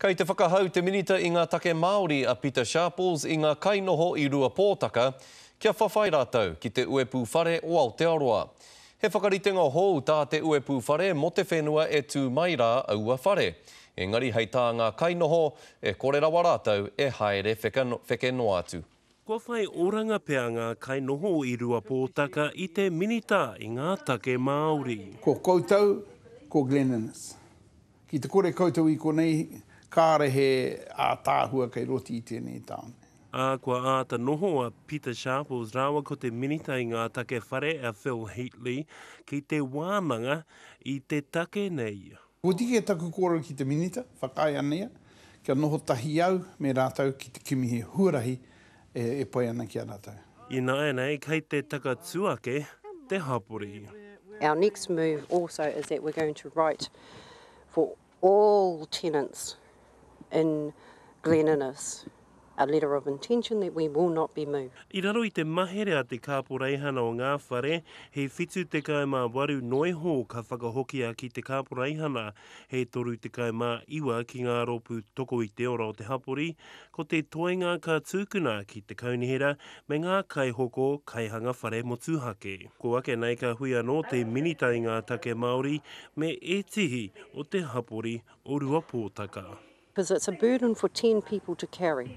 Kei te whakahau te Minita i ngā Take Māori a Pita Sharples i ngā kainoho i Ruapōtaka kia whawhai rātou ki te uepū whare o Aotearoa. He whakaritenga hou tā te uepū whare mō te whenua e tū mai rā aua whare. Engari hei tā ngā kainoho, e kore rawa rātou e haere wheke noa atu. Kua whai oranga pea ngā kainoho i Ruapōtaka i te Minita i ngā Take Māori. Ko koutou, ko Glen Innes. Ki te kore koutou i konei, kāre he ātaahua kei roti i tēnei tāone. Ā, kua āta noho a Pita Sharples rāua ko te Minita i ngā Take Whare a Phil Heatley ki te wānanga i te take nei. Kua tika taku kōrero ki te Minita, whakaae ana ia, kia noho tahi au me rātou ki te kimi he huarahi e pai ana ki a rātou. Ināianei kei te takatū ake te hapori. Our next move also is that we're going to write for all tenants in Glen Innes a letter of intention that we will not be moved. I raro i te mahere a te Kāporeihana o ngā Whare, he 78 noiho ka whakahokia ki te Kāporeihana, he 39 ki ngā rōpū toko i te ora o te hapori, ko te toenga ka tūkuna ki te kaunihera me ngā kaihoko kaihanga whare motuhake. Ko ake nei ka hui anō te Minita i ngā Take Māori me ētihi o te hapori o Ruapōtaka. Because it's a burden for 10 people to carry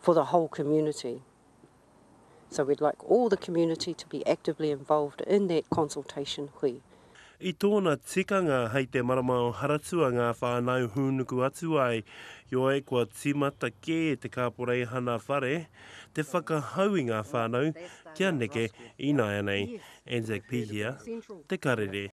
for the whole community. So we'd like all the community to be actively involved in that consultation hui. I tōna tikanga hei te marama o Haratua ngā whānau hūnuku atu ai, heoi kua tīmata kē te kāporeihana whare te whakahau i ngā whānau kia neke ināianei. Anzac Pihia, Te Karere.